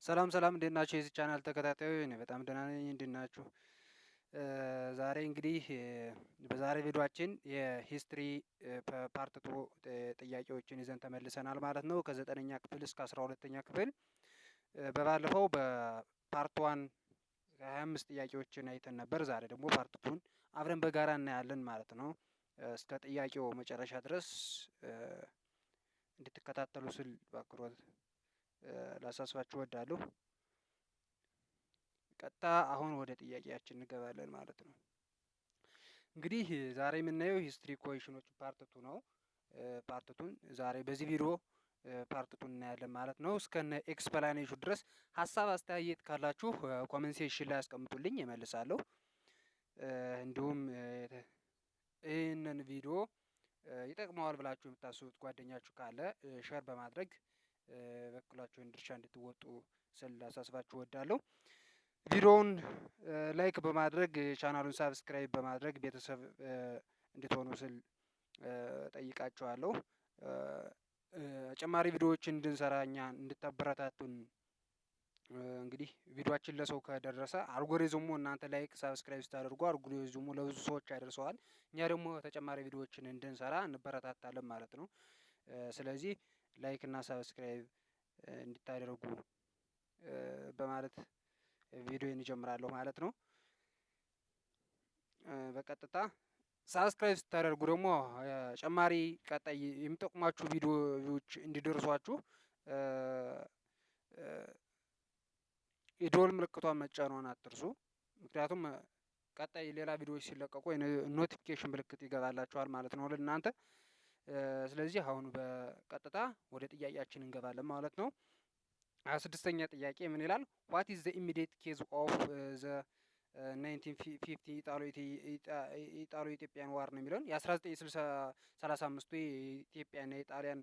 ሰላም ሰላም፣ እንዴት ናችሁ? የዚህ ቻናል ተከታታዮች፣ እኔ በጣም ደህና ነኝ። እንዴት ናችሁ? ዛሬ እንግዲህ በዛሬ ቪዲዮአችን የ history part two ጥያቄዎችን ይዘን ተመልሰናል ማለት ነው። ከዘጠነኛ ክፍል እስከ 12ኛ ክፍል። በባለፈው በ part one 25 ጥያቄዎችን አይተን ነበር። ዛሬ ደግሞ part two ን አብረን በጋራ እናያለን ማለት ነው። እስከ ጥያቄው መጨረሻ ድረስ እንድትከታተሉ ስል በአክብሮት ላሳስባችሁ እወዳለሁ። ቀጥታ አሁን ወደ ጥያቄያችን እንገባለን ማለት ነው። እንግዲህ ዛሬ የምናየው history question ኦች part two ነው። Part two ን ዛሬ በዚህ ቪዲዮ part two ን እናያለን ማለት ነው። እስከነ explanation ኡ ድረስ ሀሳብ አስተያየት ካላችሁ comment section ላይ አስቀምጡልኝ፣ እመልሳለሁ። እንዲሁም ይህንን ቪዲዮ ይጠቅመዋል ብላችሁ የምታስቡት ጓደኛችሁ ካለ share በማድረግ የበኩላችሁን ድርሻ እንድትወጡ ስል ላሳስባችሁ እወዳለሁ። ቪዲዮውን like በማድረግ፣ ቻናሉን subscribe በማድረግ ቤተሰብ እንድትሆኑ ስል ጠይቃችኋለሁ። ተጨማሪ ቪዲዮዎችን እንድንሰራ እኛ እንድታበረታቱን፣ እንግዲህ ቪዲዮአችን ለሰው ከደረሰ አልጎሪዝሙ፣ እናንተ like subscribe ስታደርጉ አልጎሪዝሙ ለብዙ ሰዎች ያደርሰዋል። እኛ ደግሞ ተጨማሪ ቪዲዮዎችን እንድንሰራ እንበረታታለን ማለት ነው። ስለዚህ like እና subscribe እንድታደርጉ በማለት ቪዲዮዬን እጀምራለሁ ማለት ነው። በቀጥታ subscribe ስታደርጉ ደግሞ ተጨማሪ ቀጣይ የሚጠቅሟችሁ ቪዲዮዎች እንዲደርሷችሁ የደወል ምልክቷን መጫኗን አትርሱ። ምክንያቱም ቀጣይ ሌላ ቪዲዮዎች ሲለቀቁ notification ምልክት ይገባላችኋል ማለት ነው ለእናንተ። ስለዚህ አሁን በቀጥታ ወደ ጥያቄያችን እንገባለን ማለት ነው። 26ኛ ጥያቄ ምን ይላል? What is the immediate cause of the 1950 Italo Ethiopian War ነው የሚለውን። የ1935ቱ የኢትዮጵያና የጣሊያን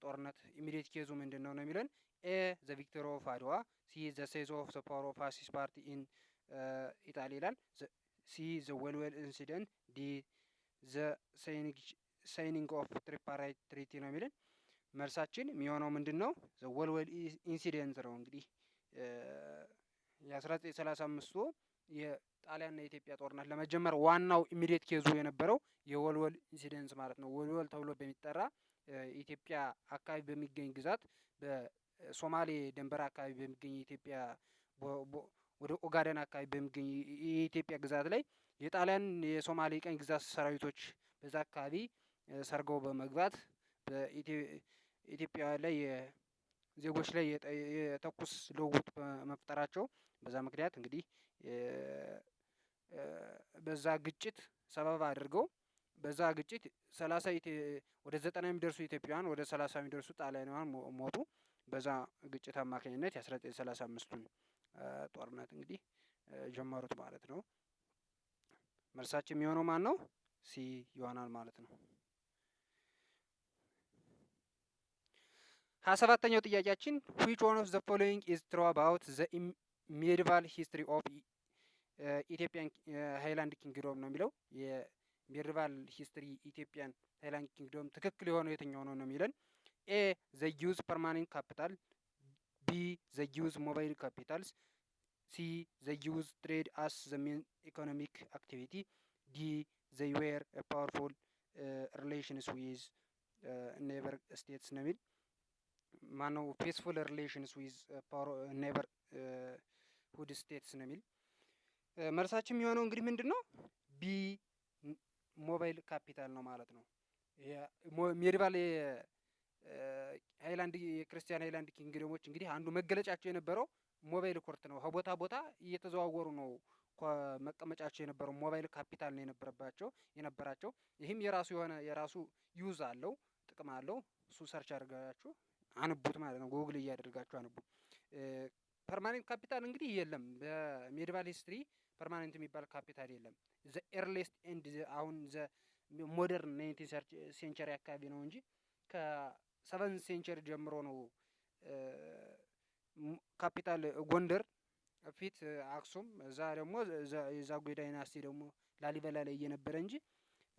ጦርነት immediate cause ኡ ምንድን ነው ነው የሚለን። A, the victory of አድዋ፣ C, the size of the power of Fascist Party in Italy ይላል። C, the ወልወል incident፣ D, the signing of Tripartite Treaty ነው የሚለን። መልሳችን የሚሆነው ምንድን ነው? The ወልወል incident ነው። እንግዲህ የ1935ቱ የጣሊያንና የኢትዮጵያ ጦርነት ለመጀመር ዋናው immediate cause ኡ የነበረው የወልወል incident ማለት ነው። ወልወል ተብሎ በሚጠራ ኢትዮጵያ አካባቢ በሚገኝ ግዛት፣ በሶማሌ ድንበር አካባቢ በሚገኝ የኢትዮጵያ፣ ወደ ኦጋደን አካባቢ በሚገኝ የኢትዮጵያ ግዛት ላይ የጣሊያን የሶማሌ ቅኝ ግዛት ሰራዊቶች በዛ አካባቢ ሰርገው በመግባት በኢትዮጵያ ላይ ዜጎች ላይ የተኩስ ልውውጥ በመፍጠራቸው፣ በዛ ምክንያት እንግዲህ በዛ ግጭት ሰበብ አድርገው በዛ ግጭት 30 ወደ 90 የሚደርሱ ኢትዮጵያውያን፣ ወደ 30 የሚደርሱ ጣሊያናውያን ሞቱ። በዛ ግጭት አማካኝነት የ1935ቱን ጦርነት እንግዲህ ጀመሩት ማለት ነው። መልሳችን የሚሆነው ማን ነው? C ይሆናል ማለት ነው። 27ኛው ጥያቄያችን which one of the following is true about the medieval history of Ethiopian highland kingdom ነው የሚለው። የ medieval history Ethiopian highland kingdom ትክክል የሆነው የትኛው ነው ነው የሚለን። A, they use permanent capital፣ B, they use mobile capitals፣ C, they use trade as the main economic activity፣ D, they were powerful relations with neighbor states ነው የሚል። ማነው peaceful relations with neighborhood states ነው የሚል። መልሳችን የሚሆነው እንግዲህ ምንድን ነው? B, mobile capital ነው ማለት ነው። Medieval highland የክርስቲያን highland kingdom ኦች እንግዲህ አንዱ መገለጫቸው የነበረው mobile court ነው። ከቦታ ቦታ እየተዘዋወሩ ነው መቀመጫቸው የነበረው፣ mobile capital ነው የነበራቸው። ይህም የራሱ የሆነ የራሱ use አለው፣ ጥቅም አለው። እሱ search አድርጋችሁ አንብቡት ማለት ነው። ጉግል እያደረጋችሁ አንብቡ። Permanent capital እንግዲህ የለም። በ medieval history permanent የሚባል ካፒታል የለም። The earliest and አሁን the modern 19 century አካባቢ ነው እንጂ ከ seven century ጀምሮ ነው ካፒታል። ጎንደር ፊት አክሱም፣ እዛ ደግሞ የዛጉዌ dynasty ደግሞ ላሊበላ ላይ እየነበረ እንጂ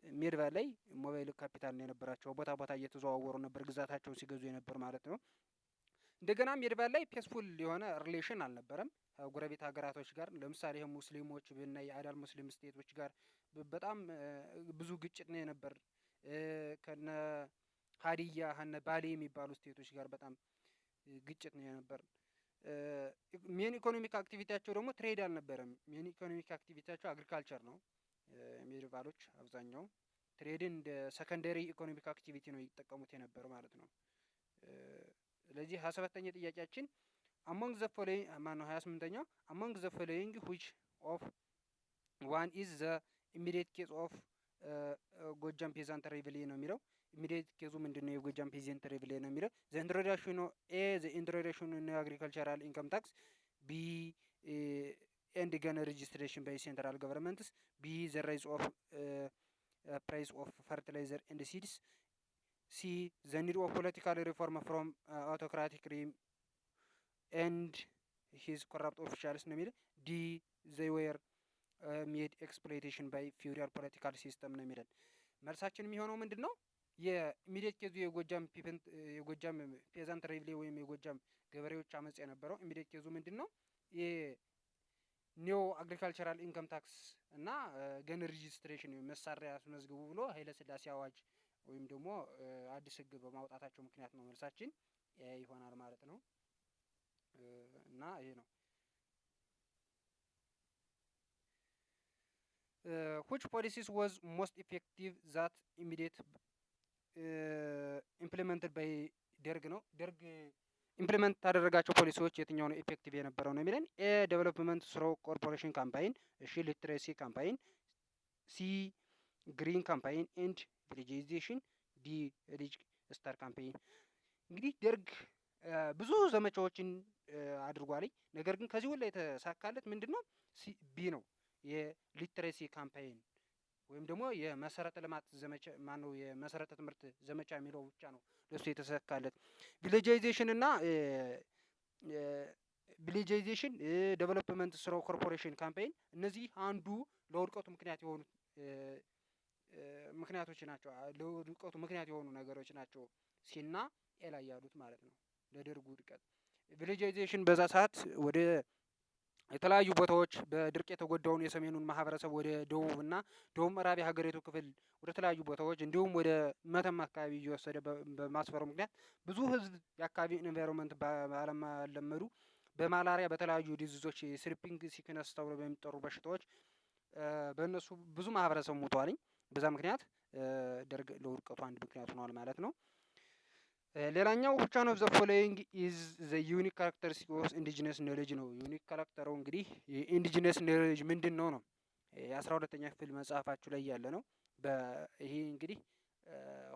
medieval ላይ mobile capital ነው የነበራቸው። ቦታ ቦታ እየተዘዋወሩ ነበር ግዛታቸውን ሲገዙ የነበር ማለት ነው። እንደገና medieval ላይ peaceful የሆነ relation አልነበረም ጎረቤት ሀገራቶች ጋር። ለምሳሌ ሙስሊሞች ብናይ የአዳል ሙስሊም state ኦች ጋር በጣም ብዙ ግጭት ነው የነበር። ከነ ሀዲያ፣ ከነ ባሌ የሚባሉ state ኦች ጋር በጣም ግጭት ነው የነበር። Main economic activity ያቸው ደግሞ trade አልነበረም። Main economic activity ያቸው agriculture ነው። Medieval ኦች አብዛኛው trade ን እንደ secondary economic activity ነው ይጠቀሙት የነበር ማለት ነው። ስለዚህ 27ኛ ጥያቄያችን among the following፣ ማነው፣ 28ኛው፣ among the following, which of one is the immediate cause of ጎጃም peasant rebellion ነው የሚለው። Immediate cause ኡ ምንድን ነው? የጎጃም peasant rebellion ነው የሚለው። The introduction፣ A, the introduction agricultural income tax፣ B, and gun registration by central governments፣ B, the rise of price of fertilizer and seeds፣ C, the need of political reform from autocratic regime and his corrupt officials ነው የሚለው። D, they were made exploitation by feudal political system ነው የሚለን። መልሳችን የሚሆነው ምንድን ነው? የ immediate cause ኡ የጎጃም peasant rebellion ወይም የጎጃም ገበሬዎች አመፅ የነበረው immediate cause ኡ ምንድን ነው? የ new agricultural income tax እና gun registration፣ መሳሪያ አስመዝግቡ ብሎ ኃይለ ሥላሴ አዋጅ ወይም ደግሞ አዲስ ሕግ በማውጣታቸው ምክንያት ነው። መልሳችን ይሆናል ማለት ነው። እና ይሄ ነው። Which policies was most effective that immediate implemented by ደርግ ነው። ደርግ implement ካደረጋቸው ፖሊሲዎች የትኛው ነው effective የነበረው ነው የሚለን። A, development through corporation campaign፣ እሺ፣ literacy campaign፣ C, green campaign and villagization፣ D, Red Star campaign። እንግዲህ ደርግ ብዙ ዘመቻዎችን አድርጓል። ነገር ግን ከዚህ ሁላ የተሳካለት ምንድን ነው? B ነው። የ literacy campaign ወይም ደግሞ የመሰረተ ልማት ዘመቻ፣ ማነው፣ የመሰረተ ትምህርት ዘመቻ የሚለው ብቻ ነው ለሱ የተሳካለት። Villagization እና villagization፣ development through corporation campaign እነዚህ አንዱ ለውድቀቱ ምክንያት የሆኑ ምክንያቶች ናቸው። ለውድቀቱ ምክንያት የሆኑ ነገሮች ናቸው። C ና A ላይ ያሉት ማለት ነው። ለደርጉ ውድቀት villagization በዛ ሰዓት ወደ የተለያዩ ቦታዎች በድርቅ የተጎዳውን የሰሜኑን ማህበረሰብ ወደ ደቡብ እና ደቡብ ምዕራብ የሀገሪቱ ክፍል ወደ ተለያዩ ቦታዎች እንዲሁም ወደ መተማ አካባቢ እየወሰደ በማስፈሩ ምክንያት ብዙ ህዝብ የአካባቢ environment ባለመለመዱ በ malaria፣ በተለያዩ disease ኦች፣ sleeping sickness ተብሎ በሚጠሩ በሽታዎች በእነሱ ብዙ ማህበረሰብ ሞቷል። በዛ ምክንያት ደርግ ለውድቀቱ አንድ ምክንያት ሆኗል ማለት ነው። ሌላኛው which one of the following is the unique characteristic of indigenous knowledge ነው። Unique character ኡ እንግዲህ የ indigenous knowledge ምንድን ነው ነው። የ12ኛ ክፍል መጽሐፋችሁ ላይ ያለ ነው። ይሄ እንግዲህ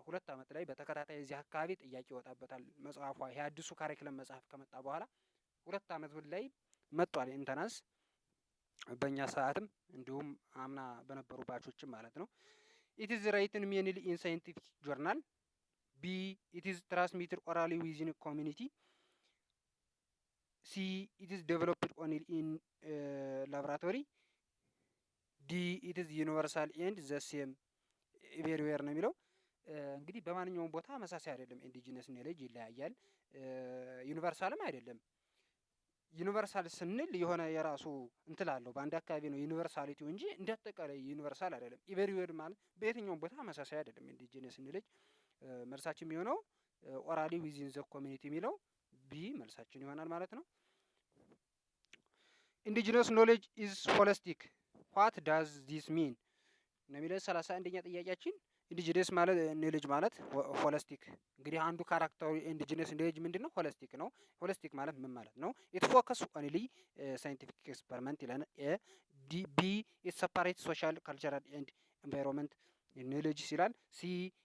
2 አመት ላይ በተከታታይ እዚህ አካባቢ ጥያቄ ይወጣበታል መጽሐፏ። ይሄ አዲሱ curriculum መጽሐፍ ከመጣ በኋላ 2 አመት ላይ መጥቷል entrance በእኛ ሰዓትም እንዲሁም አምና በነበሩ batch ኦችም ማለት ነው። It is written mainly in scientific journal፣ B, it is transmitted orally within community፣ C, it is developed only in laboratory፣ D, it is universal and the same everywhere ነው የሚለው። እንግዲህ በማንኛውም ቦታ ተመሳሳይ አይደለም። Indigenous knowledge ይለያያል። Universal ም አይደለም። Universal ስንል የሆነ የራሱ እንትን አለው። በአንድ አካባቢ ነው universality ው እንጂ እንደ አጠቃላይ universal አይደለም። Everywhere ማለት በየትኛውም ቦታ ተመሳሳይ አይደለም። Indigenous knowledge መልሳችን የሚሆነው orally within the community የሚለው B መልሳችን ይሆናል ማለት ነው። Indigenous knowledge is holistic, what does this mean ነው የሚለው 31ኛ ጥያቄያችን። Indigenous ማለት knowledge ማለት holistic፣ እንግዲህ አንዱ character ኡ indigenous knowledge ምንድን ነው? Holistic ነው። Holistic ማለት ምን ማለት ነው? It focus only scientific experiment ይለን A፣ D፣ B, it separate social, cultural and environment knowledge ይላል። C,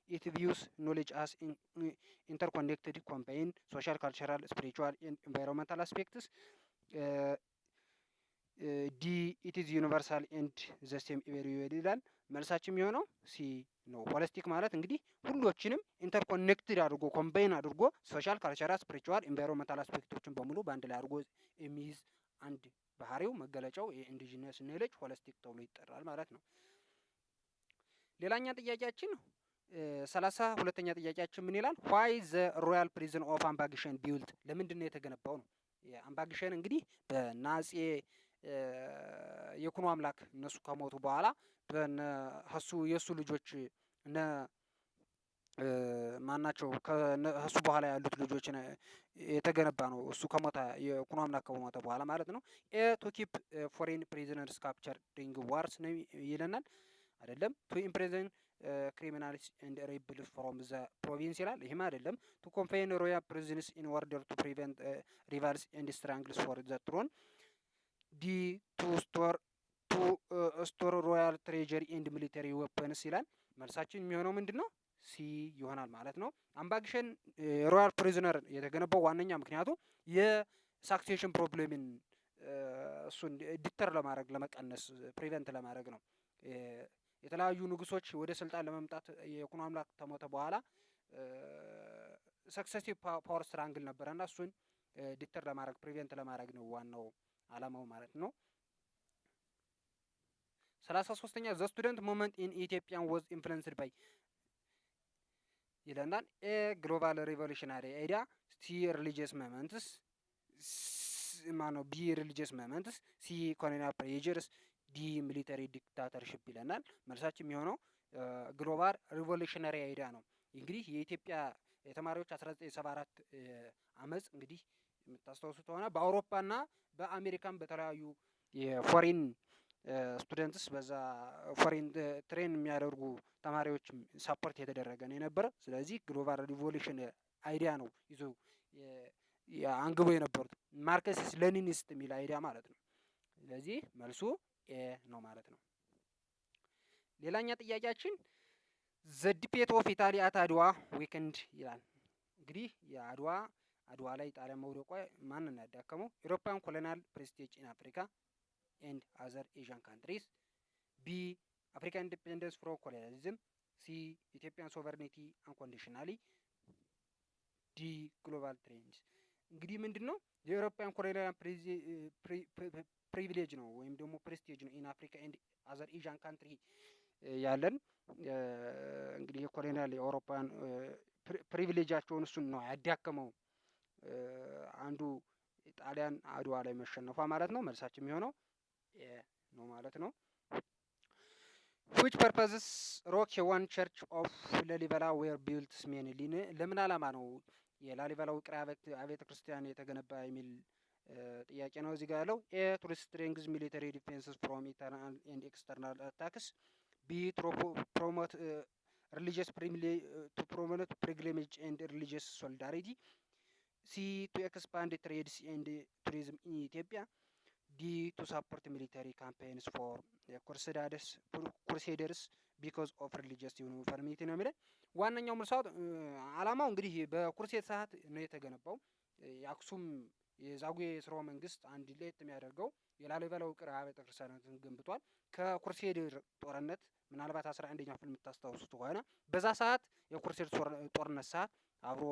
it views knowledge as interconnected, combine social, cultural, spiritual and environmental aspects፣ D, it is universal and the same everywhere ይላል። መልሳችን የሚሆነው C ነው። Holistic ማለት እንግዲህ ሁሎችንም interconnected አድርጎ፣ combine አድርጎ social፣ cultural፣ spiritual፣ environmental aspect ኦችን በሙሉ በአንድ ላይ አድርጎ የሚይዝ አንድ ባህሪው መገለጫው የ indigenous knowledge holistic ተብሎ ይጠራል ማለት ነው። ሌላኛ ጥያቄያችን 32ኛ ጥያቄያችን ምን ይላል? Why the royal prison of አምባ ግሸን built? ለምንድን ነው የተገነባው ነው። የአምባ ግሸን እንግዲህ በአፄ ይኩኖ አምላክ እነሱ ከሞቱ በኋላ በነ እሱ የእሱ ልጆች እነ ማናቸው ከእሱ በኋላ ያሉት ልጆች የተገነባ ነው። እሱ ከሞተ፣ ይኩኖ አምላክ ከሞተ በኋላ ማለት ነው። A, to keep foreign prisoners captured during wars ነው ይለናል። አይደለም። To imprison criminals and rebels from the province ይላል። ይህም አይደለም። To confine royal prisons in order to prevent rivals and struggles for the throne. D, to store royal treasure and military weapons ይላል። መልሳችን የሚሆነው ምንድን ነው? C ይሆናል ማለት ነው። አምባ ግሸን royal prisoner የተገነባው ዋነኛ ምክንያቱ የ succession problem ን እሱን deter ለማድረግ፣ ለመቀነስ፣ prevent ለማድረግ ነው። የተለያዩ ንጉሶች ወደ ስልጣን ለመምጣት ይኩኖ አምላክ ከሞተ በኋላ successive power struggle ነበረ እና እሱን deter ለማድረግ፣ prevent ለማድረግ ነው ዋናው አላማው ማለት ነው። 33ኛ፣ the student movement in Ethiopian was influenced by ይለናል። A, global revolutionary idea፣ C, religious movements፣ ማነው፣ B, religious movements፣ C, colonial pressures፣ D, military dictatorship ይለናል። መልሳችን የሚሆነው global revolutionary idea ነው። እንግዲህ የኢትዮጵያ የተማሪዎች 1974 አመፅ እንግዲህ የምታስታውሱት ከሆነ በአውሮፓና በአሜሪካን በተለያዩ የ foreign students፣ በዛ foreign train የሚያደርጉ ተማሪዎች support የተደረገ ነው የነበረ። ስለዚህ global revolution idea ነው ይዞ አንግቦ የነበሩት፣ Marxist Leninist የሚል idea ማለት ነው። ስለዚህ መልሱ A ነው ማለት ነው። ሌላኛ ጥያቄያችን the defeat of Italy at አድዋ weakened ይላል። እንግዲህ የአድዋ አድዋ ላይ ጣሊያን መውደቋ ማንን ያዳከመው? European colonial prestige in Africa and other Asian countries፣ B, African independence from colonialism፣ C, Ethiopian sovereignty unconditionally፣ D, global trends። እንግዲህ ምንድን ነው? የ European colonial privilege ነው ወይም ደግሞ prestige ነው in Africa and other Asian country ያለን። እንግዲህ የ colonial የአውሮፓውያን privilege ኣቸውን እሱን ነው ያዳከመው አንዱ ጣሊያን አድዋ ላይ መሸነፏ ማለት ነው። መልሳችን የሚሆነው ነው ማለት ነው። Which purposes rock hewn church of ላሊበላ were built mainly? ለምን ዓላማ ነው የላሊበላ ውቅር አብያተ ክርስቲያን የተገነባ የሚል ጥያቄ ነው እዚህ ጋር ያለው። A, to strengthen military defenses from internal and external attacks፣ B, promote religious to promote pilgrimage and religious solidarity፣ C, to expand trades and tourism in Ethiopia፣ D, to support military campaigns for crusaders because of religious uniformity ነው የሚለን። ዋነኛው ምርሳት ዓላማው እንግዲህ በ crusade ሰዓት ነው የተገነባው። የአክሱም የዛጉዌ ስርወ መንግስት አንድ ለየት የሚያደርገው የላሊበላ ውቅር አብያተ ክርስቲያናትን ገንብቷል። ከ crusader ጦርነት ምናልባት 11ኛ ክፍል የምታስታውሱት ከሆነ በዛ ሰዓት የ crusade ጦርነት ሰዓት አብሮ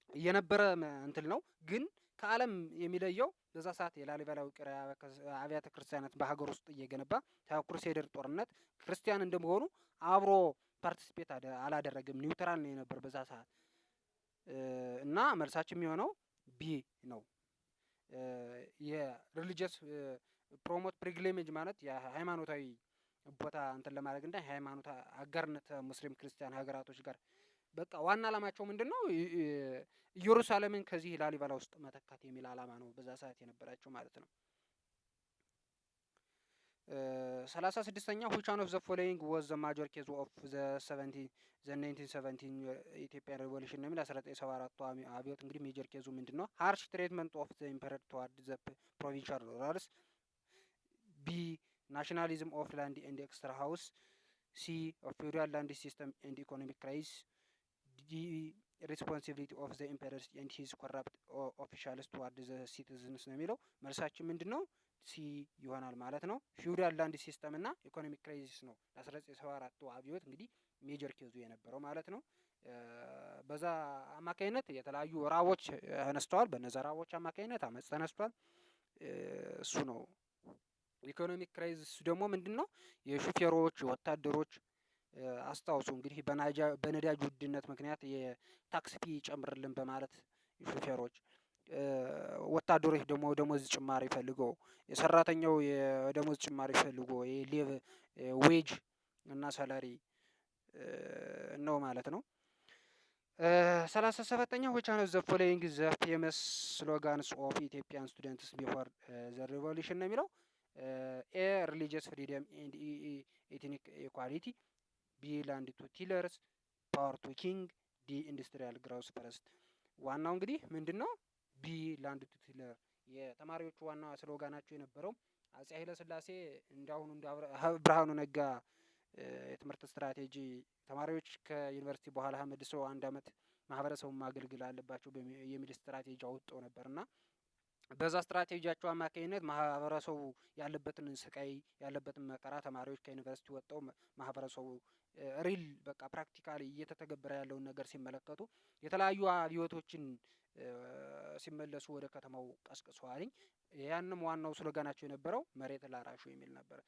የነበረ እንትን ነው። ግን ከዓለም የሚለየው በዛ ሰዓት የላሊበላ ውቅር አብያተ ክርስቲያናት በሀገር ውስጥ እየገነባ ከ crusader ጦርነት ክርስቲያን እንደመሆኑ አብሮ participate አላደረግም። Neutral ነው የነበር በዛ ሰዓት እና መልሳችን የሚሆነው B ነው። የ religious promote pilgrimage ማለት የሃይማኖታዊ ቦታ እንትን ለማድረግ እና የሃይማኖት አጋርነት ሙስሊም ክርስቲያን ሀገራቶች ጋር በቃ ዋና ዓላማቸው ምንድን ነው? ኢየሩሳሌምን ከዚህ ላሊበላ ውስጥ መተካት የሚል ዓላማ ነው በዛ ሰዓት የነበራቸው ማለት ነው። 36ኛ፣ which one of the following was the major cause of the 1917 Ethiopian Revolution ነው የሚል። 1974ቱ አብዮት እንግዲህ major cause ኡ ምንድን ነው? Harsh treatment of the emperor toward the provincial rulers፣ B, nationalism of land and extra house፣ C, feudal land system and economic crisis፣ D, responsibility of the emperors and his corrupt officials toward the citizens ነው የሚለው። መልሳችን ምንድን ነው? C ይሆናል ማለት ነው። Feudal land system እና economic crisis ነው ለ1974ቱ አብዮት እንግዲህ major cause ኡ የነበረው ማለት ነው። በዛ አማካኝነት የተለያዩ ራቦች ተነስተዋል። በነዛ ራቦች አማካኝነት አመፅ ተነስቷል። እሱ ነው። Economic crisis ደግሞ ምንድን ነው? የሹፌሮች፣ የወታደሮች አስታውሱ እንግዲህ በነዳጅ ውድነት ምክንያት የታክስ fee ጨምርልን በማለት ሹፌሮች፣ ወታደሮች ደግሞ ደሞዝ ጭማሪ ፈልገው፣ የሰራተኛው የደሞዝ ጭማሪ ፈልጎ የ wage እና salary ነው ማለት ነው። 37ኛ፣ which one of the following the famous slogans of Ethiopian students before the revolution ነው የሚለው። A, religious freedom and ethnic equality፣ B, land to tillers፣ power to king፣ D, industrial growth first። ዋናው እንግዲህ ምንድን ነው? B, land to tiller። የተማሪዎቹ ዋና slogan ኣቸው የነበረው አጼ ኃይለ ሥላሴ እንዳሁኑ እንደ ብርሃኑ ነጋ የትምህርት ስትራቴጂ ተማሪዎች ከዩኒቨርሲቲ በኋላ መልሰው አንድ አመት ማህበረሰቡን ማገልገል አለባቸው የሚል ስትራቴጂ አውጥተው ነበር። እና በዛ ስትራቴጂያቸው አማካኝነት ማህበረሰቡ ያለበትን ስቃይ፣ ያለበትን መከራ ተማሪዎች ከዩኒቨርሲቲ ወጥተው ማህበረሰቡ real በቃ practically እየተተገበረ ያለውን ነገር ሲመለከቱ የተለያዩ አብዮቶችን ሲመለሱ ወደ ከተማው ቀስቅሰዋልኝ። ያንም ዋናው slogan ኣቸው የነበረው መሬት ላራሹ የሚል ነበር።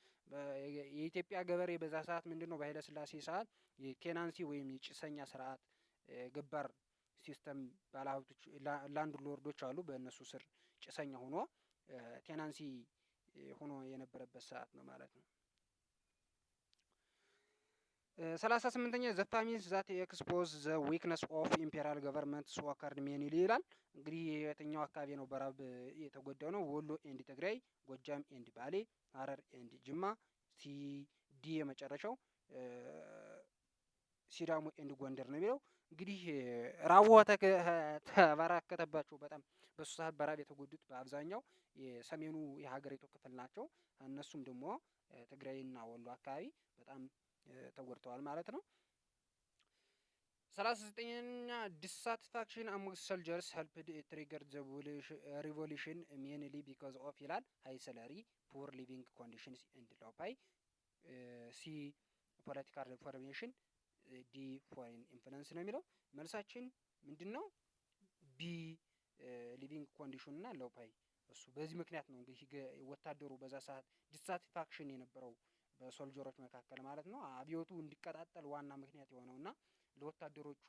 የኢትዮጵያ ገበሬ በዛ ሰዓት ምንድነው፣ በኃይለ ሥላሴ ሰዓት የ tenancy ወይም የጭሰኛ ስርዓት፣ ገባር system፣ ባለሀብቶች landlord ኦች አሉ፣ በእነሱ ስር ጭሰኛ ሆኖ tenancy ሆኖ የነበረበት ሰዓት ነው ማለት ነው። 38ኛ፣ the famines that expose the weakness of imperial government occurred mainly ይላል። እንግዲህ የትኛው አካባቢ ነው በራብ የተጎዳው ነው? ወሎ and ትግራይ፣ ጎጃም and ባሌ፣ ሀረር and ጅማ፣ C D የመጨረሻው ሲዳሞ and ጎንደር ነው የሚለው። እንግዲህ ራቡ ተበራከተባቸው፣ በጣም በሱ ሰዓት በራብ የተጎዱት በአብዛኛው የሰሜኑ የሀገሪቱ ክፍል ናቸው። እነሱም ደግሞ ትግራይና ወሎ አካባቢ በጣም ተጎድተዋል ማለት ነው። 39ኛ፣ dissatisfaction among soldiers helped trigger the revolution mainly because of ይላል። High salary፣ poor living conditions and low pay፣ C, political reformation፣ D, foreign influence ነው የሚለው። መልሳችን ምንድን ነው? B, living condition እና low pay። እሱ በዚህ ምክንያት ነው እንግዲህ ወታደሩ በዛ ሰዓት dissatisfaction የነበረው በ soldier ኦች መካከል ማለት ነው። አብዮቱ እንዲቀጣጠል ዋና ምክንያት የሆነው እና ለወታደሮቹ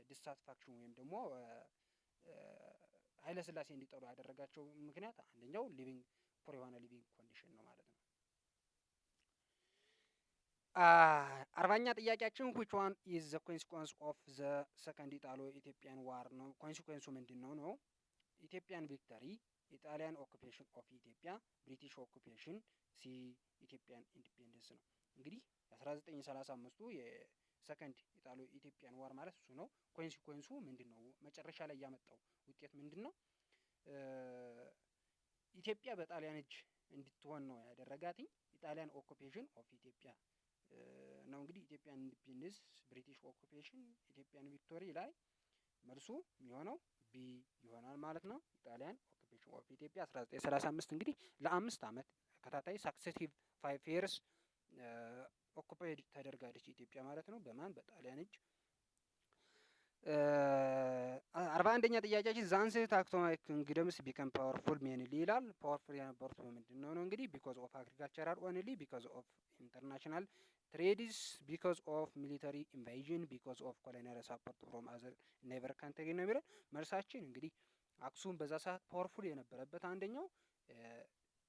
dissatisfaction ወይም ደግሞ ኃይለ ሥላሴ እንዲጠሉ ያደረጋቸው ምክንያት አንደኛው living poor የሆነ living condition ነው ማለት ነው። 40ኛ ጥያቄያችን፣ which one is the consequence of the Second Italo Ethiopian War ነው። Consequence ኡ ምንድን ነው ነው? Ethiopian victory፣ Italian occupation of Ethiopia፣ British occupation፣ C, Ethiopian independence ነው። እንግዲህ የ1935ቱ የ Second Italo Ethiopian War ማለት እሱ ነው። Consequence ኡ ምንድን ነው? መጨረሻ ላይ ያመጣው ውጤት ምንድን ነው? ኢትዮጵያ በጣሊያን እጅ እንድትሆን ነው ያደረጋትኝ። Italian occupation of Ethiopia ነው። እንግዲህ Ethiopian independence፣ British occupation፣ Ethiopian victory ላይ መልሱ የሚሆነው B ይሆናል ማለት ነው። Italian occupation of Ethiopia 1935 እንግዲህ ለ5 ዓመት ተከታታይ successive 5 years occupied ተደርጋለች ኢትዮጵያ ማለት ነው። በማን? በጣሊያን እጅ። 41ኛ ጥያቄያችን፣ the ancient Aksumite kingdoms become powerful mainly ይላል። Powerful የነበሩት በምንድን ነው ነው? እንግዲህ because of agricultural only፣ because of international trades፣ because of military invasion፣ because of colonial support from other neighbor country ነው የሚለው። መልሳችን እንግዲህ አክሱም በዛ ሰዓት powerful የነበረበት አንደኛው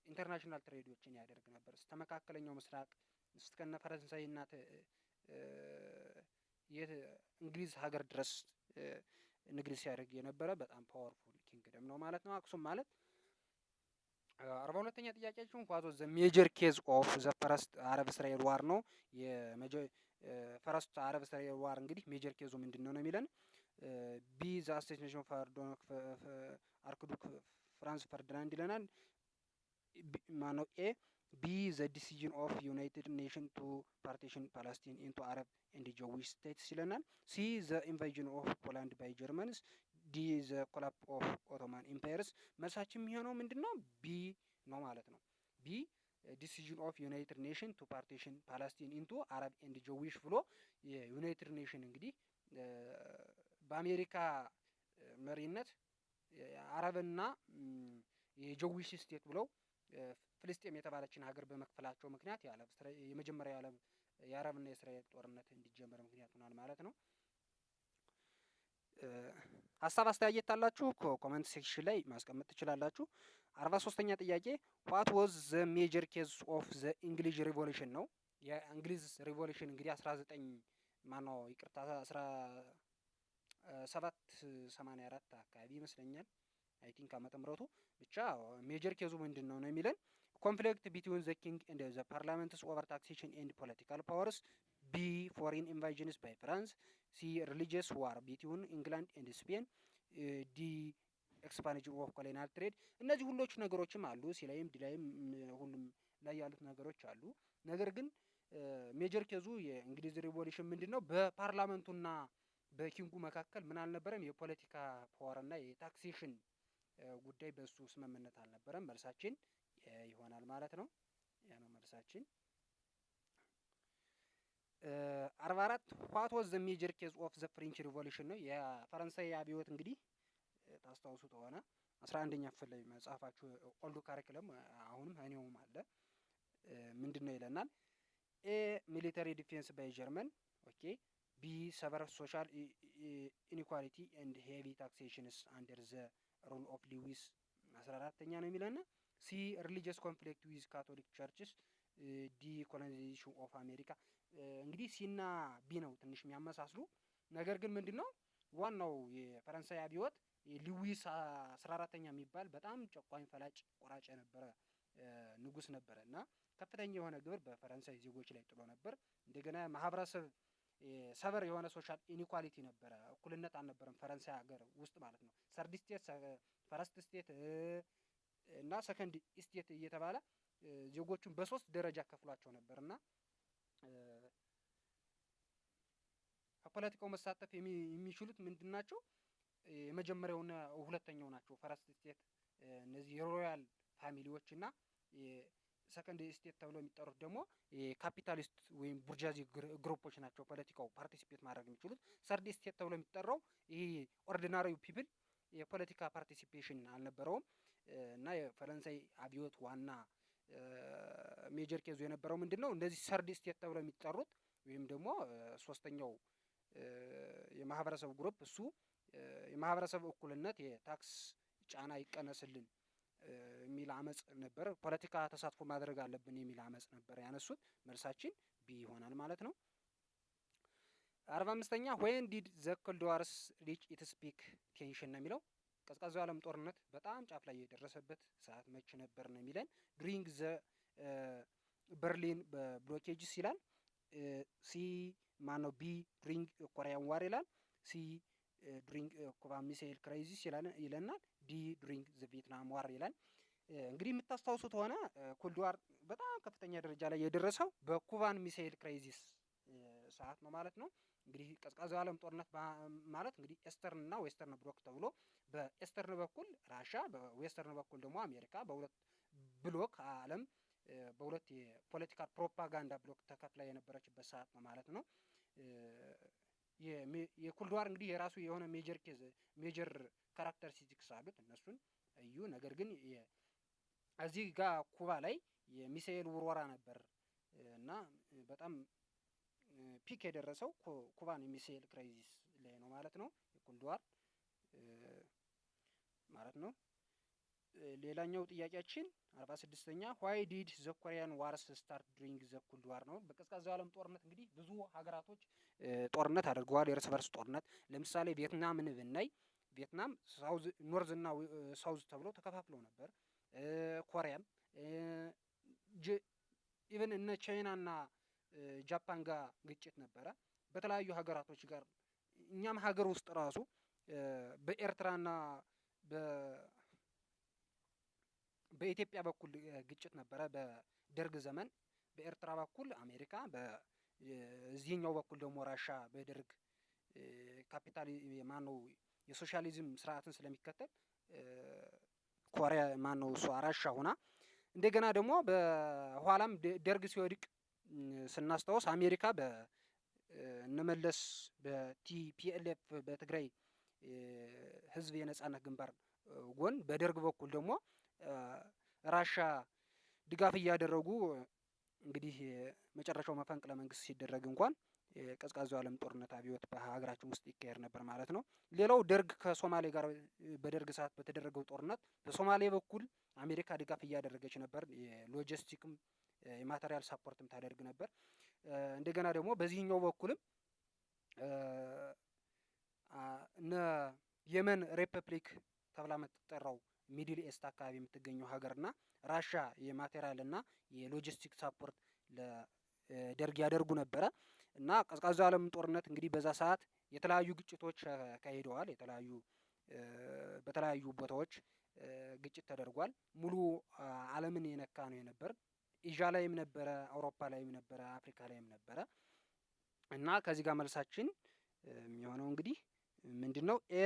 international trade ኦችን ያደርግ ነበር። እስከ መካከለኛው ምስራቅ፣ እስከነ ፈረንሳይና እንግሊዝ ሀገር ድረስ ንግድ ሲያደርግ የነበረ በጣም powerful kingdom ነው ማለት ነው አክሱም ማለት። 42ኛ ጥያቄያችን፣ what was the major cause of the First Arab Israel War ነው። First Arab Israel War እንግዲህ major cause ኡ ምንድን ነው ነው የሚለን። B, the assassination of Archduke Franz Ferdinand ይለናል። ማነው A፣ B, the decision of United Nation to partition Palestine into Arab and Jewish states ይለናል። C, the invasion of Poland by Germans፣ D, the collapse of Ottoman empires። መልሳችን የሚሆነው ምንድን ነው? B ነው ማለት ነው። B, decision of United Nation to partition Palestine into Arab and Jewish ብሎ የ United Nation እንግዲህ በአሜሪካ መሪነት አረብና የ Jewish state ብለው ፍልስጤም የተባለችን ሀገር በመክፈላቸው ምክንያት የመጀመሪያው የዓለም የአረብና የእስራኤል ጦርነት እንዲጀመር ምክንያት ሆኗል ማለት ነው። ሀሳብ አስተያየት ካላችሁ comment section ላይ ማስቀመጥ ትችላላችሁ። 43ኛ ጥያቄ፣ what was the major cause of the English Revolution ነው። የእንግሊዝ revolution እንግዲህ 19፣ ማነው፣ ይቅርታ፣ 1784 አካባቢ ይመስለኛል፣ I think ዓመተ ምህረቱ። ብቻ major cause ኡ ምንድን ነው ነው የሚለን። Conflict between the king and the parliaments over taxation and political powers፣ B foreign invasions by France፣ C religious war between England and Spain፣ D expansion of colonial trade። እነዚህ ሁሎቹ ነገሮችም አሉ። C ላይም D ላይም ሁሉም ላይ ያሉት ነገሮች አሉ። ነገር ግን major cause ኡ የእንግሊዝ revolution ምንድን ነው? በ parliament ኡና በ king ኡ መካከል ምን አልነበረም? የፖለቲካ power እና የ taxation ጉዳይ በሱ ስምምነት አልነበረም። መልሳችን ይሆናል ማለት ነው። ያ ነው መልሳችን። 44፣ what was the major cause of the French Revolution ነው። የፈረንሳይ አብዮት እንግዲህ ታስታውሱ ከሆነ 11ኛ ክፍል ላይ መጽሐፋችሁ old ኡ curriculum አሁንም እኔውም አለ። ምንድን ነው ይለናል። A military defense by German፣ okay። B severe social inequality and heavy taxations under the rule of Louis 14ኛ ነው የሚለን። C religious conflict with Catholic churches፣ D colonization of America። እንግዲህ C ና B ነው ትንሽ የሚያመሳስሉ። ነገር ግን ምንድን ነው ዋናው የፈረንሳይ አብዮት ሉዊስ 14ኛ የሚባል በጣም ጨቋኝ፣ ፈላጭ ቆራጭ የነበረ ንጉስ ነበረ እና ከፍተኛ የሆነ ግብር በፈረንሳይ ዜጎች ላይ ጥሎ ነበር። እንደገና ማህበረሰብ severe የሆነ social inequality ነበረ፣ እኩልነት አልነበረም ፈረንሳይ ሀገር ውስጥ ማለት ነው። Third estate፣ first estate እና second estate እየተባለ ዜጎቹን በሶስት ደረጃ ከፍሏቸው ነበር። እና ከፖለቲካው መሳተፍ የሚችሉት ምንድን ናቸው? የመጀመሪያውና ሁለተኛው ናቸው። First estate እነዚህ የ royal family ዎች እና second estate ተብሎ የሚጠሩት ደግሞ የካፒታሊስት ወይም bourgeoisie group ኦች ናቸው ፖለቲካው participate ማድረግ የሚችሉት። Third estate ተብሎ የሚጠራው ይሄ ordinary people የፖለቲካ participation አልነበረውም። እና የፈረንሳይ አብዮት ዋና major cause ኡ የነበረው ምንድን ነው? እነዚህ third estate ተብለው የሚጠሩት ወይም ደግሞ ሶስተኛው የማህበረሰብ group እሱ የማህበረሰብ እኩልነት፣ የ tax ጫና ይቀነስልን የሚል አመጽ ነበር። ፖለቲካ ተሳትፎ ማድረግ አለብን የሚል አመጽ ነበር ያነሱት። መልሳችን B ይሆናል ማለት ነው። 45ኛ፣ when did the Cold Wars reach its peak tension ነው የሚለው። ቀዝቃዛው የዓለም ጦርነት በጣም ጫፍ ላይ የደረሰበት ሰዓት መቼ ነበር ነው የሚለን። During the Berlin blockades ይላል። C፣ ማነው፣ B during Korean War ይላል። C during Cuban Missile Crisis ይለናል። D during the Vietnam War ይላል። እንግዲህ የምታስታውሱት ከሆነ Cold War በጣም ከፍተኛ ደረጃ ላይ የደረሰው በ Cuban Missile Crisis ሰዓት ነው ማለት ነው። እንግዲህ ቀዝቃዛው የዓለም ጦርነት ማለት እንግዲህ Eastern እና Western bloc ተብሎ በ Eastern በኩል ራሻ፣ በ Western በኩል ደግሞ አሜሪካ በሁለት bloc፣ ዓለም በሁለት የ political propaganda bloc ተከፍላ የነበረችበት ሰዓት ነው ማለት ነው። የ Cold War እንግዲህ የራሱ የሆነ major cause፣ major characteristics አሉት፣ እነሱን እዩ። ነገር ግን እዚህ ጋር ኩባ ላይ የሚሳኤል ውርወራ ነበር እና በጣም peak የደረሰው Cuban Missile Crisis ላይ ነው ማለት ነው። የ Cold War ማለት ነው። ሌላኛው ጥያቄያችን 46ኛ፣ why did the Korean Wars start during the Cold War ነው። በቀዝቃዛው ዓለም ጦርነት እንግዲህ ብዙ ሀገራቶች ጦርነት አድርገዋል፣ የእርስ በርስ ጦርነት። ለምሳሌ ቪየትናምን ብናይ ቪየትናም South፣ North እና South ተብሎ ተከፋፍለው ነበር። ኮሪያም፣ even እነ ቻይና እና ጃፓን ጋር ግጭት ነበረ። በተለያዩ ሀገራቶች ጋር፣ እኛም ሀገር ውስጥ ራሱ በኤርትራና በኢትዮጵያ በኩል ግጭት ነበረ። በደርግ ዘመን በኤርትራ በኩል አሜሪካ፣ በዚህኛው በኩል ደግሞ ራሻ፣ በደርግ ካፒታል ማነው የሶሻሊዝም ስርዓትን ስለሚከተል ኮሪያ፣ ማነው እሷ ራሻ ሆና፣ እንደገና ደግሞ በኋላም ደርግ ሲወድቅ ስናስታውስ አሜሪካ በእነመለስ በ TPLF በትግራይ ህዝብ የነጻነት ግንባር ጎን፣ በደርግ በኩል ደግሞ ራሻ ድጋፍ እያደረጉ እንግዲህ መጨረሻው መፈንቅለ መንግስት ሲደረግ እንኳን የቀዝቃዛው የዓለም ጦርነት አብዮት በሀገራችን ውስጥ ይካሄድ ነበር ማለት ነው። ሌላው ደርግ ከሶማሌ ጋር በደርግ ሰዓት በተደረገው ጦርነት በሶማሌ በኩል አሜሪካ ድጋፍ እያደረገች ነበር። የሎጂስቲክም የ material support ም ታደርግ ነበር። እንደገና ደግሞ በዚህኛው በኩልም እነ የመን ሪፐብሊክ ተብላ የምትጠራው Middle East አካባቢ የምትገኘው ሀገር እና ራሻ የ material እና የ logistic support ለደርግ ያደርጉ ነበረ። እና ቀዝቃዛው የዓለም ጦርነት እንግዲህ በዛ ሰዓት የተለያዩ ግጭቶች ተካሂደዋል። የተለያዩ በተለያዩ ቦታዎች ግጭት ተደርጓል። ሙሉ ዓለምን የነካ ነው የነበር። ኤዥያ ላይም ነበረ፣ አውሮፓ ላይም ነበረ፣ አፍሪካ ላይም ነበረ። እና ከዚህ ጋር መልሳችን የሚሆነው እንግዲህ ምንድነው? A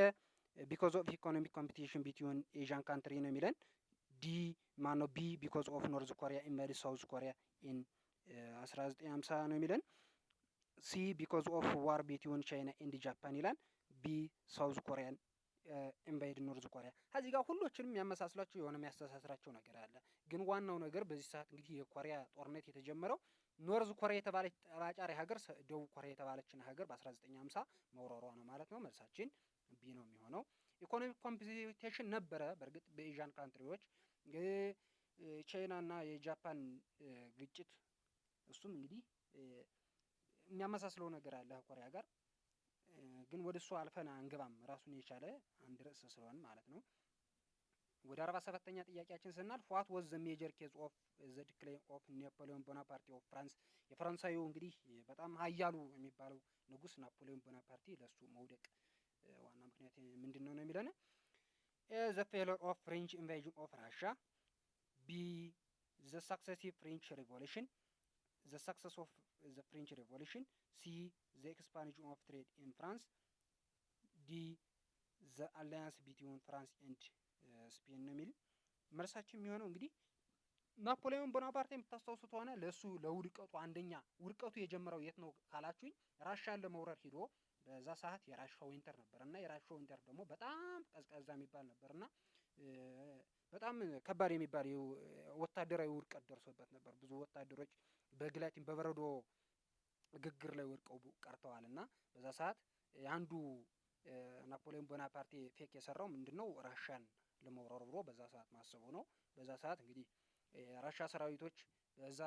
because of economic competition between Asian country ነው የሚለን። D ማነው? B because of North Korea invade South Korea in 1950 ነው የሚለን። C because of war between China and Japan ይላል። D South Korean invade North Korea። ከዚህ ጋር ሁሎችንም የሚያመሳስላቸው የሆነ የሚያስተሳስራቸው ነገር አለ። ግን ዋናው ነገር በዚህ ሰዓት እንግዲህ የኮሪያ ጦርነት የተጀመረው North Korea የተባለች ጠብ አጫሪ ሀገር ደቡብ ኮሪያ የተባለችን ሀገር በ1950 መውረሯ ነው ማለት ነው። መልሳችን B ነው የሚሆነው። Economic competition ነበረ በእርግጥ በ Asian country ዎች፣ ቻይና እና የጃፓን ግጭት፣ እሱም እንግዲህ የሚያመሳስለው ነገር አለ ከኮሪያ ጋር፣ ግን ወደ እሱ አልፈን አንገባም፣ ራሱን የቻለ አንድ ርዕስ ስለሆነ ማለት ነው። ወደ 47ኛ ጥያቄያችን ስናልፍ what was the major cause of the decline of Napoleon Bonaparte of France? የፈረንሳዩ እንግዲህ በጣም ሀያሉ የሚባለው ንጉስ ናፖሊዮን ቦናፓርቲ ለእሱ መውደቅ ዋና ምክንያት ምንድን ነው ነው የሚለን። A the failure of French invasion of Russia፣ B the successive French Revolution፣ the success of the French Revolution፣ C the expansion of trade in France፣ D the alliance between France and Spain ነው የሚል። መልሳችን የሚሆነው እንግዲህ ናፖሊዮን ቦናፓርቴ የምታስታውሱት ከሆነ ለእሱ ለውድቀቱ አንደኛ ውድቀቱ የጀመረው የት ነው ካላችሁኝ ራሻን ለመውረር ሂዶ በዛ ሰዓት የራሻ winter ነበር እና የራሻ winter ደግሞ በጣም ቀዝቃዛ የሚባል ነበር እና በጣም ከባድ የሚባል ወታደራዊ ውድቀት ደርሶበት ነበር። ብዙ ወታደሮች በግላቲን በበረዶ ግግር ላይ ወድቀው ቀርተዋል እና በዛ ሰዓት አንዱ ናፖሊዮን ቦናፓርቴ fake የሰራው ምንድነው? ራሻን ለመውረር ብሎ በዛ ሰዓት ማሰቡ ነው። በዛ ሰዓት እንግዲህ የራሻ ሰራዊቶች በዛ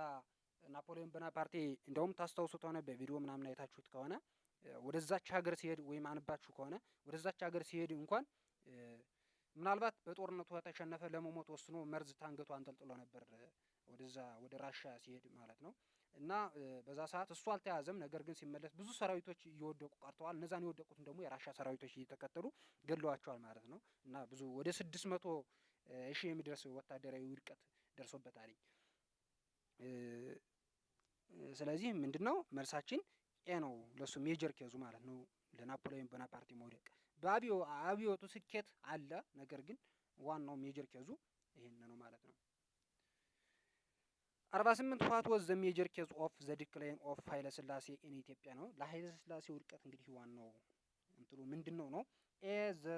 ናፖሊዮን ቦናፓርቴ እንደውም ታስታውሱት ከሆነ፣ በቪዲዮ ምናምን አይታችሁት ከሆነ፣ ወደዛች ሀገር ሲሄድ ወይም አንባችሁ ከሆነ ወደዛች ሀገር ሲሄድ እንኳን ምናልባት በጦርነቱ ከተሸነፈ ለመሞት ወስኖ መርዝ ታንገቱ አንጠልጥሎ ነበር ወደዛ ወደ ራሻ ሲሄድ ማለት ነው። እና በዛ ሰዓት እሱ አልተያዘም። ነገር ግን ሲመለስ ብዙ ሰራዊቶች እየወደቁ ቀርተዋል። እነዛን የወደቁትን ደግሞ የራሻ ሰራዊቶች እየተከተሉ ገድለዋቸዋል ማለት ነው። እና ብዙ ወደ 600,000 የሚደርስ ወታደራዊ ውድቀት ደርሶበታል። ስለዚህ ምንድነው መልሳችን? A ነው ለሱ major cause ኡ ማለት ነው ለናፖሊዮን ቦናፓርቲ መውደቅ። በአብዮቱ ስኬት አለ፣ ነገር ግን ዋናው major cause ኡ ይሄን ነው ማለት ነው። 48፣ what was the major cause of the decline of ኃይለ ሥላሴ in Ethiopia ነው። ለኃይለ ሥላሴ ውድቀት እንግዲህ ዋናው እንትኑ ምንድን ነው ነው? A the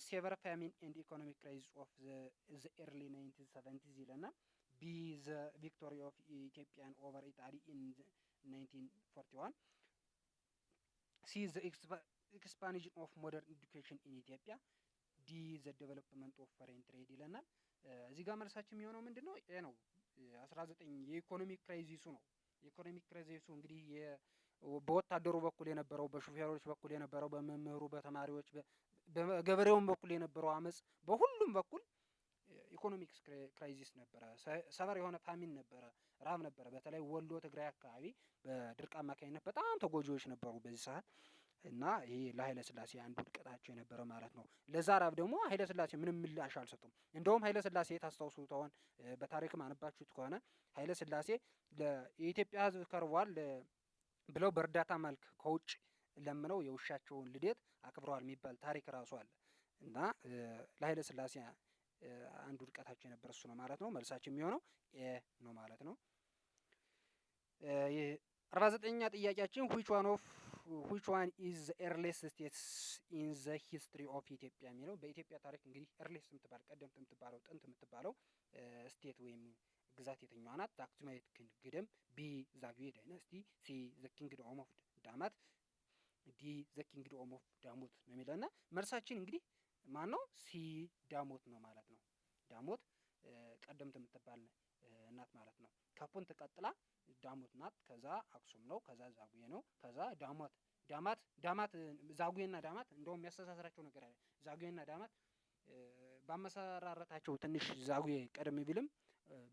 severe famine and economic crisis of the early 1970s ይለናል። B the victory of Ethiopian over Italy in 1941፣ C the expansion of modern education in Ethiopia፣ D the development of foreign trade ይለናል። እዚህ ጋር መልሳችን የሚሆነው ምንድን ነው? A ነው። 19 የ economic crisis ኡ ነው። የ economic crisis ኡ እንግዲህ በወታደሩ በኩል የነበረው፣ በሹፌሮች በኩል የነበረው፣ በመምህሩ፣ በተማሪዎች፣ በገበሬውም በኩል የነበረው አመፅ፣ በሁሉም በኩል economics crisis ነበረ። Severe የሆነ famine ነበረ፣ ራብ ነበረ። በተለይ ወሎ፣ ትግራይ አካባቢ በድርቅ አማካኝነት በጣም ተጎጂዎች ነበሩ በዚህ ሰዓት እና ይሄ ለኃይለ ሥላሴ አንዱ ውድቀታቸው የነበረ ማለት ነው። ለዛ ራብ ደግሞ ኃይለ ሥላሴ ምንም ምላሽ አልሰጡም። እንደውም ኃይለ ሥላሴ ታስታውሱ ከሆነ፣ በታሪክም አንባችሁት ከሆነ፣ ኃይለ ሥላሴ የኢትዮጵያ ሕዝብ ከርቧል ብለው በእርዳታ መልክ ከውጭ ለምነው የውሻቸውን ልደት አክብረዋል የሚባል ታሪክ ራሱ አለ። እና ለኃይለ ሥላሴ አንዱ ውድቀታቸው የነበረ እሱ ነው ማለት ነው። መልሳችን የሚሆነው A ነው ማለት ነው። 49ኛ ጥያቄያችን which one is the earliest states in the history of Ethiopia የሚለው፣ በኢትዮጵያ ታሪክ እንግዲህ earliest የምትባል፣ ቀደምት የምትባለው፣ ጥንት የምትባለው state ወይም ግዛት የትኛዋ ናት? Aksumite Kingdom፣ B Zagwe Dynasty፣ C the Kingdom of Damat፣ D the Kingdom of Damot ነው የሚለው። እና መልሳችን እንግዲህ ማን ነው? C ዳሞት ነው ማለት ነው። ዳሞት ቀደምት የምትባል ናት ማለት ነው። ከፑንት ቀጥላ ዳሞት ናት። ከዛ አክሱም ነው። ከዛ ዛጉዌ ነው። ከዛ ዳሞት ዳማት ዳማት ዛጉዌና ዳማት እንደውም የሚያስተሳስራቸው ነገር አለ። ዛጉዌና ዳማት በአመሰራረታቸው ትንሽ ዛጉዌ ቀደም ቢልም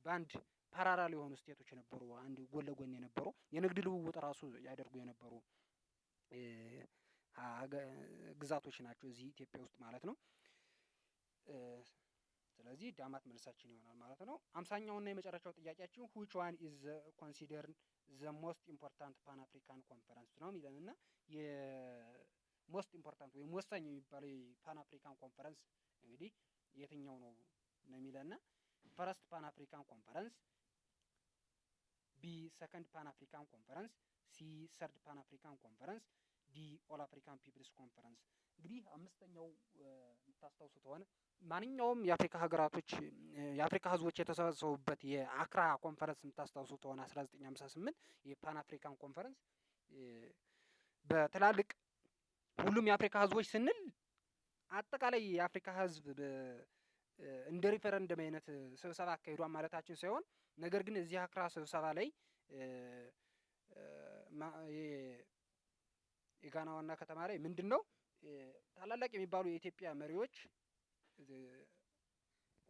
በአንድ parallel የሆኑ state ኦች የነበሩ፣ አንድ ጎን ለጎን የነበሩ፣ የንግድ ልውውጥ ራሱ ያደርጉ የነበሩ ግዛቶች ናቸው እዚህ ኢትዮጵያ ውስጥ ማለት ነው። ስለዚህ ዳማት መልሳችን ይሆናል ማለት ነው። 50ኛውና የመጨረሻው ጥያቄያችን "Which one is considered the most important Pan African conference?" ነው የሚለን። እና የ most important ወይም ወሳኝ የሚባለው የ Pan African conference እንግዲህ የትኛው ነው ነው የሚለን። First Pan African Conference፣ B Second Pan African Conference፣ C Third Pan African Conference፣ D All African Peoples Conference። እንግዲህ አምስተኛው የምታስታውሱት ከሆነ ማንኛውም የአፍሪካ ሀገራቶች፣ የአፍሪካ ህዝቦች የተሰበሰቡበት የአክራ ኮንፈረንስ የምታስታውሱት ከሆነ 1958 የ Pan African Conference በትላልቅ ሁሉም የአፍሪካ ህዝቦች ስንል አጠቃላይ የአፍሪካ ህዝብ እንደ ሪፈረንደም አይነት ስብሰባ አካሂዷል ማለታችን ሳይሆን፣ ነገር ግን እዚህ አክራ ስብሰባ ላይ የጋና ዋና ከተማ ላይ ምንድን ነው ታላላቅ የሚባሉ የኢትዮጵያ መሪዎች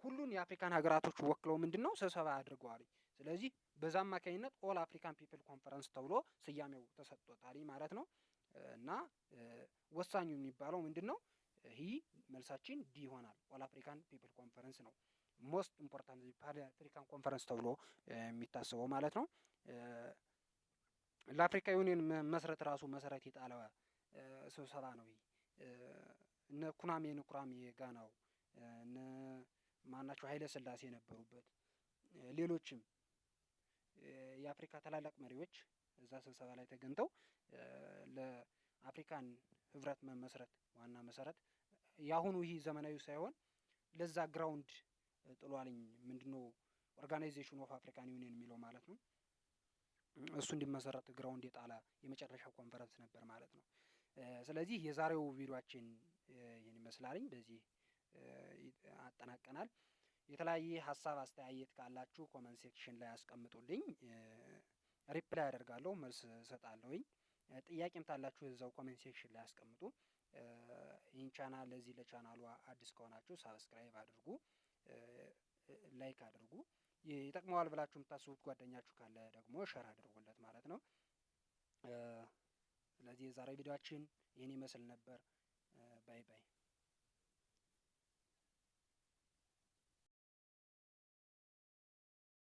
ሁሉን የአፍሪካን ሀገራቶች ወክለው ምንድን ነው ስብሰባ አድርገዋል። ስለዚህ በዛ አማካኝነት All African People Conference ተብሎ ስያሜው ተሰጥቶታል ማለት ነው። እና ወሳኙ የሚባለው ምንድን ነው? ይህ መልሳችን D ይሆናል። All African People Conference ነው most important Pan African Conference ተብሎ የሚታሰበው ማለት ነው። ለአፍሪካ ዩኒየን መመስረት ራሱ መሰረት የጣለ ስብሰባ ነው። ይህ እነ ክዋሜ ንክሩማ የጋናው፣ እነ ማናቸው ኃይለ ሥላሴ የነበሩበት፣ ሌሎችም የአፍሪካ ታላላቅ መሪዎች እዛ ስብሰባ ላይ ተገኝተው ለአፍሪካን ህብረት መመስረት ዋና መሰረት የአሁኑ ይህ ዘመናዊ ሳይሆን ለዛ ground ጥሏልኝ ምንድነው Organization of African Union የሚለው ማለት ነው። እሱ እንዲመሰረት ground የጣለ የመጨረሻ ኮንፈረንስ ነበር ማለት ነው። ስለዚህ የዛሬው ቪዲዮአችን ይህን ይመስላልኝ። በዚህ አጠናቀናል። የተለያየ ሀሳብ አስተያየት ካላችሁ comment section ላይ አስቀምጡልኝ። Reply አደርጋለሁ፣ መልስ እሰጣለሁኝ። ጥያቄም ካላችሁ እዛው comment section ላይ አስቀምጡ። ይህን ቻናል ለዚህ ለቻናሉ አዲስ ከሆናችሁ subscribe አድርጉ፣ like አድርጉ። ይጠቅመዋል ብላችሁ የምታስቡት ጓደኛችሁ ካለ ደግሞ share አድርጉለት ማለት ነው። ስለዚህ የዛሬ ቪዲዮአችን ይህን ይመስል ነበር። Bye bye።